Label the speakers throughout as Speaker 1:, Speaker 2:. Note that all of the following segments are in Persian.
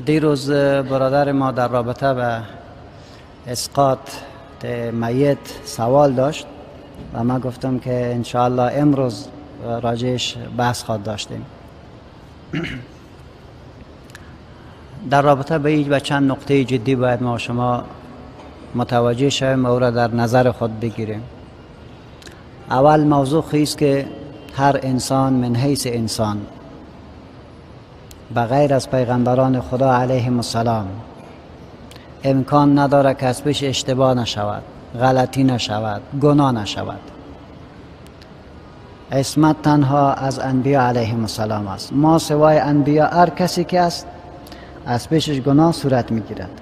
Speaker 1: دیروز برادر ما در رابطه به اسقاط میت سوال داشت و ما گفتم که انشاءالله امروز راجعش بحث خواهد داشتیم. در رابطه به این و چند نقطه جدی باید ما شما متوجه شویم و او را در نظر خود بگیریم. اول موضوع خیست که هر انسان من حیث انسان بغیر از پیغمبران خدا علیهم السلام امکان نداره که از پیش اشتباه نشود، غلطی نشود، گناه نشود. عصمت تنها از انبیا علیهم السلام است. ما سوای انبیا هر کسی که است از پیشش گناه صورت میگیرد.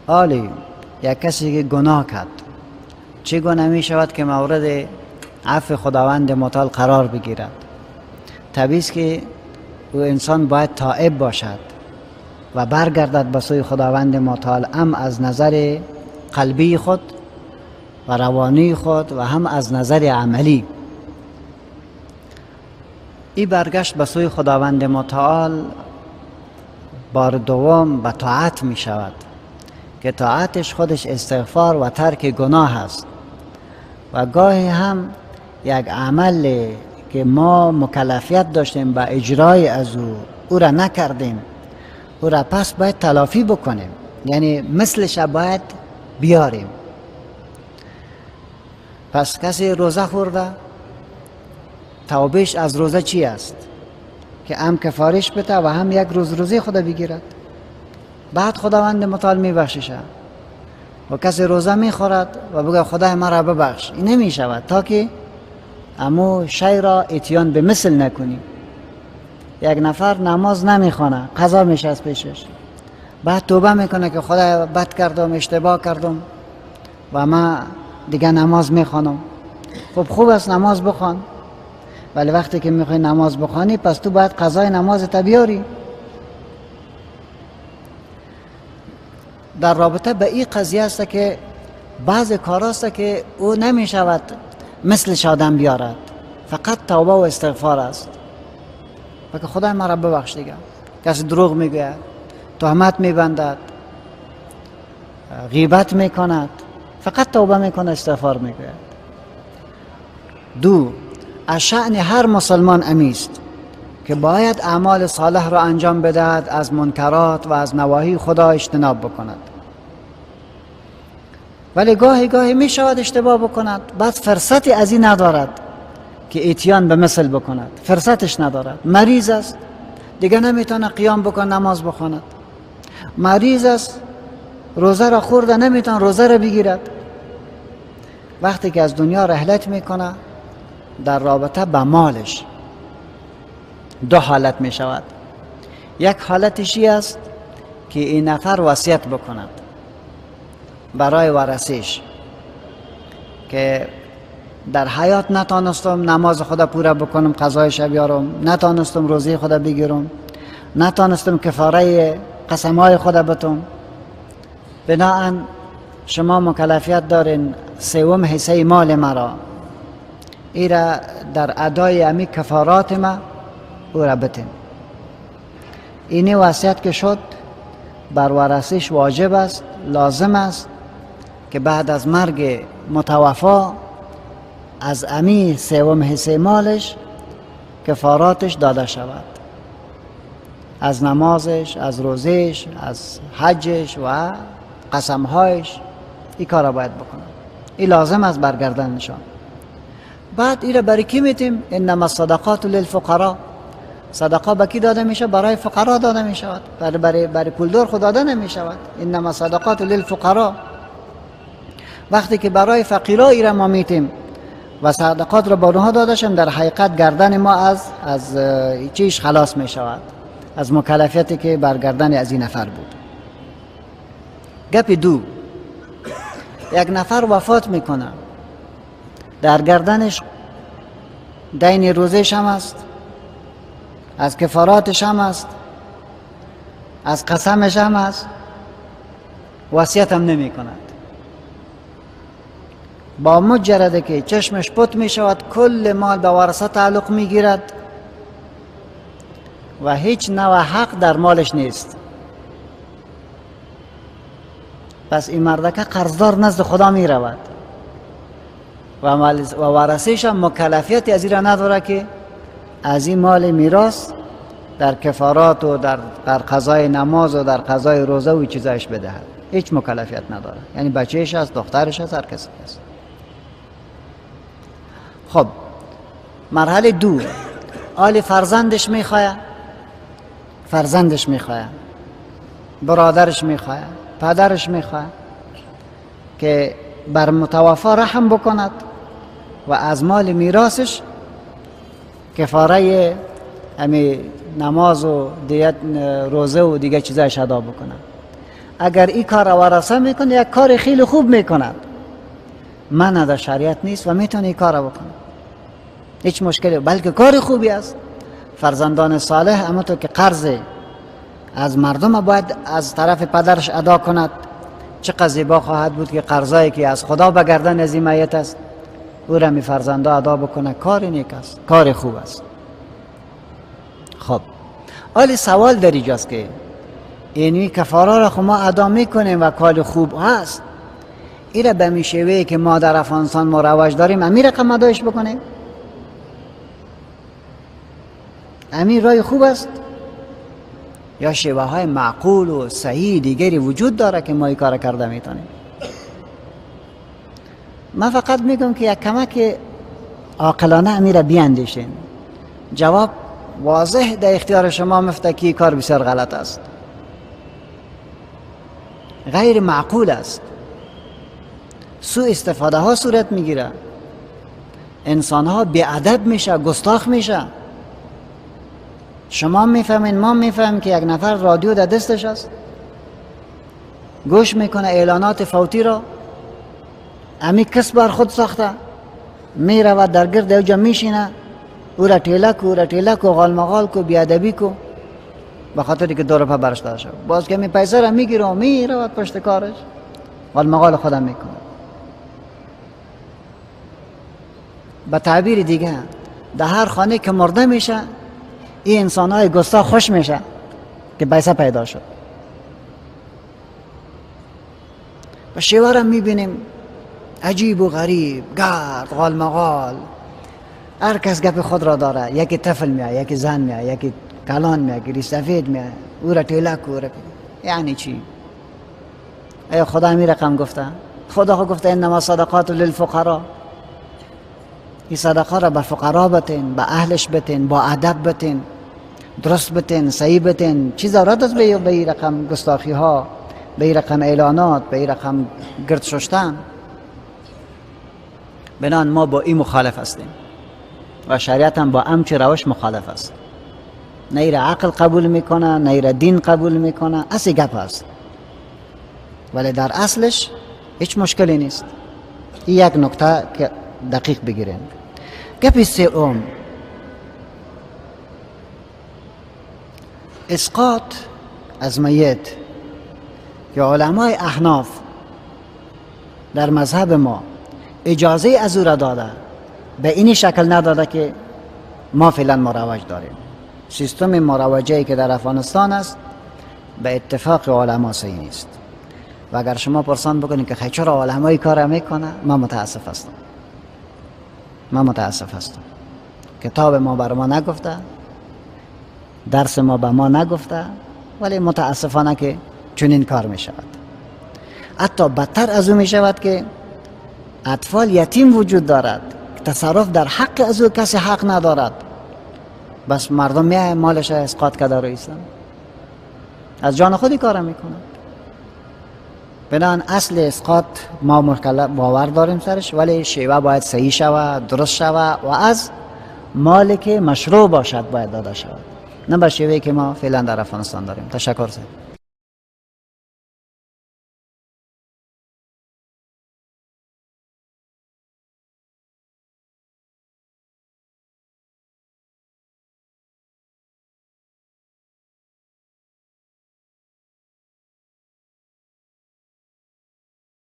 Speaker 1: آلی یک کسی که گناه کرد چگونه می شود که مورد عفو خداوند متعال قرار بگیرد؟ طبیعی است که او انسان باید تائب باشد و برگردد به سوی خداوند متعال، هم از نظر قلبی خود و روانی خود و هم از نظر عملی. این برگشت به سوی خداوند متعال بار دوم به طاعت می شود که طاعتش خودش استغفار و ترک گناه است. و گاهی هم یک عمل که ما مکلفیت داشتیم به اجرای از او را نکردیم، او را پس باید تلافی بکنیم، یعنی مثلش باید بیاریم. پس کسی روزه خورده، توبهش از روزه چی است؟ که هم کفارش بده و هم یک روز روزه خدا بگیرد، بعد خداوند متعال میبخششه. و کسی روزه میخورد و بگه خدای مرا ببخش، این نمیشود تا که امو شی را اتیان به مثل نکنی. یک نفر نماز نمیخوانه، قضا میشه از پیشش، بعد توبه میکنه که خدای بد کردم، اشتباه کردم و ما دیگه نماز میخوانم. خب خوب است نماز بخوان، ولی وقتی که میخوای نماز بخوانی پس تو باید قضای نماز بیاری. در رابطه به این قضیه است که بعض کاراست که او نمیشود مثل آدم بیارد، فقط توبه و استغفار است و که خدای مرا ببخش دیگه. کسی دروغ میگوید، تهمت میبندد، غیبت میکند، فقط توبه میکنه، استغفار میگوید. دو، از شأن هر مسلمان امیست که باید اعمال صالح را انجام بدهد، از منکرات و از نواهی خدا اجتناب بکند. ولی گاهی گاهی می شود اشتباه بکند، بعد فرصتی از این ندارد که اتیان به مثل بکند، فرصتش ندارد. مریض است دیگه نمیتونه قیام بکند نماز بخواند، مریض است روزه را خورده نمیتونه روزه را بگیرد. وقتی که از دنیا رحلت میکنه در رابطه به مالش دو حالت می شود. یک حالتشی است که این نفر وصیت بکند برای ورثه‌اش که در حیات نتانستم نماز خدا پوره بکنم، قضای شب بیارم، نتانستم روزه خدا بگیرم، نتانستم کفاره قسمهای خدا بتم، بناهن شما مکلفیت دارین سوم حصه مال مرا ایرا در ادای امی کفارات ما او را بتین. اینی وصیت که شد بر ورثه‌اش واجب است، لازم است که بعد از مرگ متوفا از امی سوم حصه مالش کفاراتش داده شود، از نمازش، از روزش، از حجش و قسمهایش. این کار را باید بکنه، این لازم است برگردنشان. بعد این را برای کی میتیم؟ انما الصدقات للفقراء. صدقه به کی داده میشه؟ برای فقرا داده میشود، برای پولدار خود داده نمیشود. انما صدقات للفقراء. وقتی که برای فقیرا ایره ما میتیم و صدقات را به اونها داده شدن، در حقیقت گردن ما از چیش خلاص میشود، از مکلفیتی که بر گردن از این نفر بود. گپ دو، یک نفر وفات میکنه، در گردنش دین روزش هم است، از کفاراتش هم است، از قسمش هم است، وصیت هم نمی کند. با مجرده که چشمش پت می شود کل مال به ورثه تعلق می گیرد و هیچ نوع حق در مالش نیست. پس این مردکه قرضدار نزد خدا می رود و ورثه‌اش هم مکلفیتی از این را نداره که از این مال میراث در کفارات و در قضای نماز و در قضای روزه و چیزایش بدهد. هیچ مکلفیت نداره، یعنی بچهش هست، دخترش هست، هر کسی هست. خب مرحله دو، آل فرزندش میخواه، فرزندش میخواه، برادرش میخواه، پدرش میخواه که بر متوفا رحم بکند و از مال میراثش کفاره همی نماز و دیت روزه و دیگه چیزایش ادا بکند. اگر این کار ورثه میکنه یک کار خیلی خوب میکند، من در شریعت نیست و میتونه این کار بکنه، هیچ مشکلی، بلکه کار خوبی است. فرزندان صالح اما تو که قرض از مردم باید از طرف پدرش ادا کند، چقدر زیبا خواهد بود که قرضایی که از خدا به گردن از این میت است او را می فرزنده ادا بکنه. کار نیک است، کار خوب است. خب حالی سوال در اینجاست که اینی کفاره را خب ما ادا میکنیم و کار خوب هست، این را به میشوه که ما در افغانستان مروج داریم امیر رقم ادایش بکنیم؟ امیر رای خوب است یا شیوه های معقول و صحیح دیگری وجود داره که ما این کار کرده میتونیم؟ من فقط میگم که یک کمک عاقلانه امیر بیاندیشین. جواب واضح در اختیار شما مفته که کار بسیار غلط است، غیر معقول است، سوء استفاده ها صورت میگیره، انسان ها بی ادب میشه، گستاخ میشه. شما میفهمین، ما میفهمیم که یک نفر رادیو در دستش است، گوش میکنه اعلانات فوتی را، امی کس بر خود ساخته، میرود در گرد اوجا میشینه، او را تیلک او را تیلک و غالمغال کو، بیادبی کو، به خاطر که 2 روپه برش داده شد. باز که می پیسه را میگیره و میرود پشت کارش، غالمغال خودم میکنه. به تعبیر دیگه در هر خانه که مرده میشه این انسان های گستاخ خوش میشه که پیسه پیدا شد. و شیوه را میبینیم عجیب و غریب، گرد، غالمغال، هر کس گپ خود را داره، یکی طفل میاد، یکی زن میاد، یکی کلان میاد، یکی سفید میاد، او را تیلک او را، یعنی چی؟ ایا خدا همی رقم گفته؟ خدا گفته انما صدقات للفقراء، این صدقه را به فقرا بتین، به اهلش بتین، با ادب بتین، درست بتین، صحیح بتین. چی ضرورت است به این رقم گستاخی ها، به این رقم اعلانات، به این رقم گرد ششتن؟ بنان ما با این مخالف هستیم و شریعت هم با همچه روش مخالف است. نه ایره عقل قبول میکنه، نه ایره دین قبول میکنه، اصل گپ است، ولی در اصلش هیچ مشکلی نیست. این یک نکته که دقیق بگیریم. گپ سوم، اسقاط از میت که علمای احناف در مذهب ما اجازه از او را داده، به این شکل نداده که ما فعلا مروج داریم. سیستم مروجه‌ای که در افغانستان است به اتفاق علما صحیح نیست. و اگر شما پرسان بکنید که چرا علمای کار میکنه، ما متاسف هستم، ما متاسف هستم. کتاب ما بر ما نگفته، درس ما به ما نگفته، ولی متاسفانه که چنین کار می شود. حتی بدتر از او می شود که اطفال یتیم وجود دارد، تصرف در حق از او کسی حق ندارد، بس مردم می مالش اسقاط کرده رئیسن، از جان خودی کار میکنند. بنابراین اصل اسقاط ما مکلف باور داریم سرش، ولی شیوه باید صحیح شود، درست شود و از مالی که مشروع باشد باید داده شود، نه به شیوهی که ما فعلا در افغانستان داریم. تشکر.